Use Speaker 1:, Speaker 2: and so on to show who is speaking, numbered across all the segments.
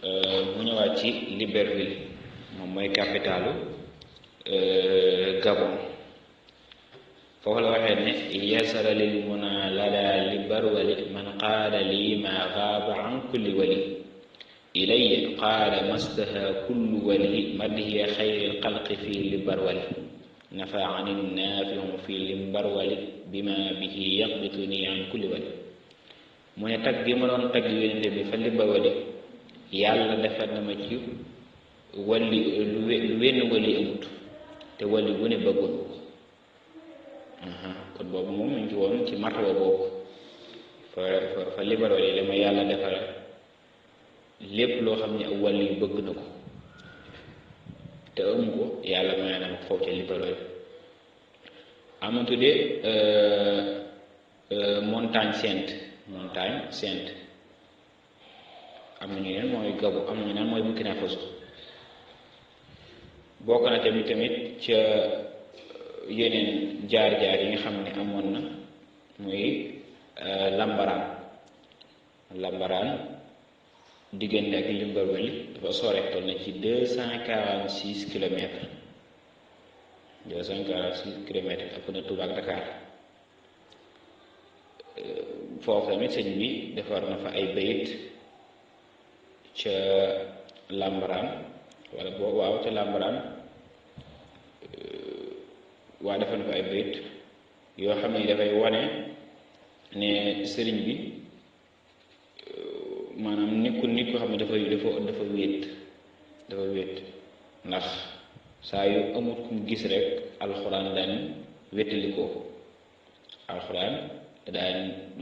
Speaker 1: mu ñëwaat ci Libreville moom mooy capitalu Gabon. foofu la waxee ne yasara lil muna lala li barwali man qaala lii ma gaaba an kulli wali ilay qaala mastaha kullu wali madhiya xayri lxalqi fi li barwali nafa ani naafihu fi li barwali bima bihi yaqbituni an kulli wali mu ne tagg gi ma doon tagg yonente bi fa li barwali yàlla defar na ma ci wali lu wenn wali amut te wali bu ne bëggoon kon boobu moom mu ngi woon ci martaba boobu fa libéral yi la ma yàlla defaral lépp loo xam ne aw wàll yu bëgg na ko te amu ko yàlla may na ma foofu ca libéral am na tuddee montagne sainte am na ñu neen mooy Gabon am na ñu neen mooy Burkina Faso bokk na tamit ca yeneen jaar-jaar yi nga xam ne amoon na muy lambaraan diggante ak Libreville dafa sore toll na ci 246 kilomètres ëpp na Touba ak Dakar foofu tamit sëñ bi defar na fa ay bayit ca lambaraan wala boobu waaw ca lambaraan waa defal ko ay bayit yoo xam ne dafay wane ne sëriñ bi maanaam nekkul nit ko xam ne dafa wéet ndax saa yu amut kum gis rek alxuraan daan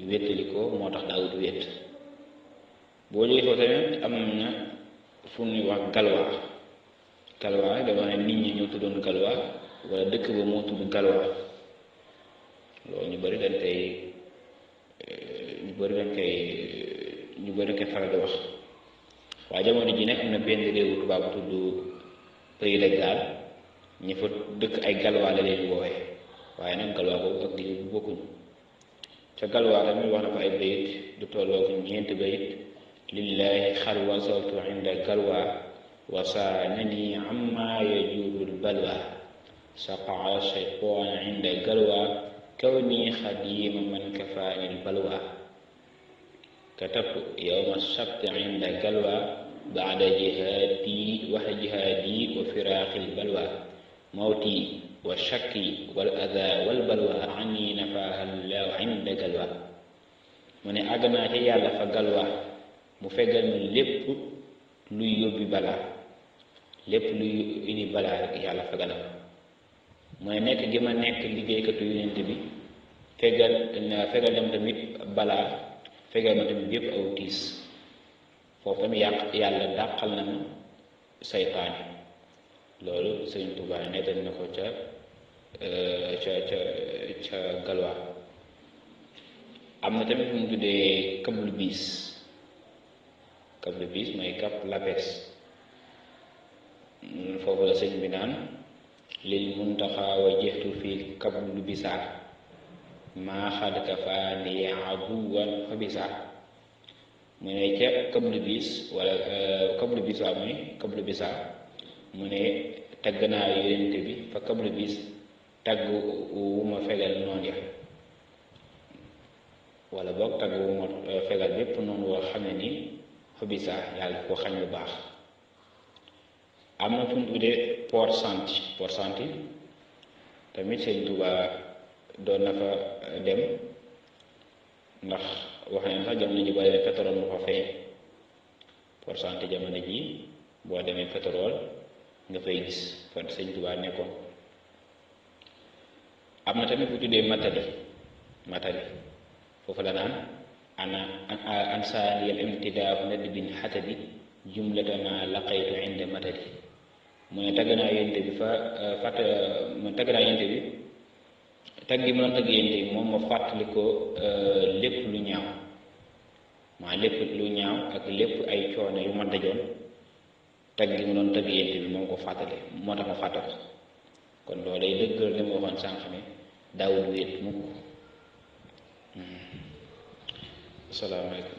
Speaker 1: wéttalikoo moo tax daawut wéet boo jógee foofu tamit am na fu ñuy wax galwaa dafa ne nit ñi ñoo tuddoon galwaa wala dëkk ba moo tudd galwaa loolu ñu bëri dañ koy faral di wax waaye jamono ji nag am na benn réewu tubaab bu tudd Pays de Galles ñi fa dëkk ay galwaa la leen woowee waaye nag galwaa boobu ak lii bu bokkuñu ca galwaa tamit wax na fa ay bayit du tolloo ko ñeenti bayit lillahi xalwa sawtu inda galwaa wasaanani amma yajuudul balwa saqaa shaytaan inda galwa kawni xadiima man kafaani lbalwa katabtu yowma sabti inda galwa baada jihaadi wa firaaqi lbalwa mawti wa shakki wal adaa wal balwa ani nafaaha llahu inda galwa mu ne àgg naa ca yàlla fa galwa mu fegal ma lépp luy yóbbi balaa lépp luy indi balaa rek yàlla fegal ma mooy nekk gi ma nekk liggéeykatu yonent bi fegal dem tamit balaa fegal ma tamit bépp aw tiis foofu tamit yàlla dàqal na ma saytaane loolu Sëriñ Tuubaa nettal na ko ca galwaa am na tamit fu mu tuddee kablu biis mooy Cap Lapes foofu la sëñ bi naan lil muntaxa wajjahtu fi kablu bisaa maa xad kafaani aduwan fa bisaa mu ne ca kablu biis wala kablu biis waa mooy kablu bisaa mu ne tagg naa yonent bi fa kablu biis tagg wu ma fegal noonu ya wala boog tagg wu ma fegal bépp noonu woo xam ne nii fa bisaa yàlla ko xañ lu baax am na fu mu tuddee Port Santi tamit Sëñ Tuubaa doon na fa dem ndax wax nañ sax jamono ji boo demee pétrole mu fa feeñ Port Santi jamono ji boo demee pétrole nga fay gis fa Sëñ Tuubaa nekkoon am na tamit fu tuddee Matadi foofu la naan ana ansaaniyal imtidaahu nadbin xatadi jumlatama laqaytu inda matadi mu ne tagg naa yonte bi tagg gi ma doon tagg yonte bi moom ma fàttali ko lépp lu ñaaw ak lépp ay coono yu ma dajoon tagg gi ma doon tagg yonte bi moom ko fàttali moo tax ma fàtte ko kon loolu day dëggal li ma waxoon sànq ne daawul wéet mukk asalaamaaleykum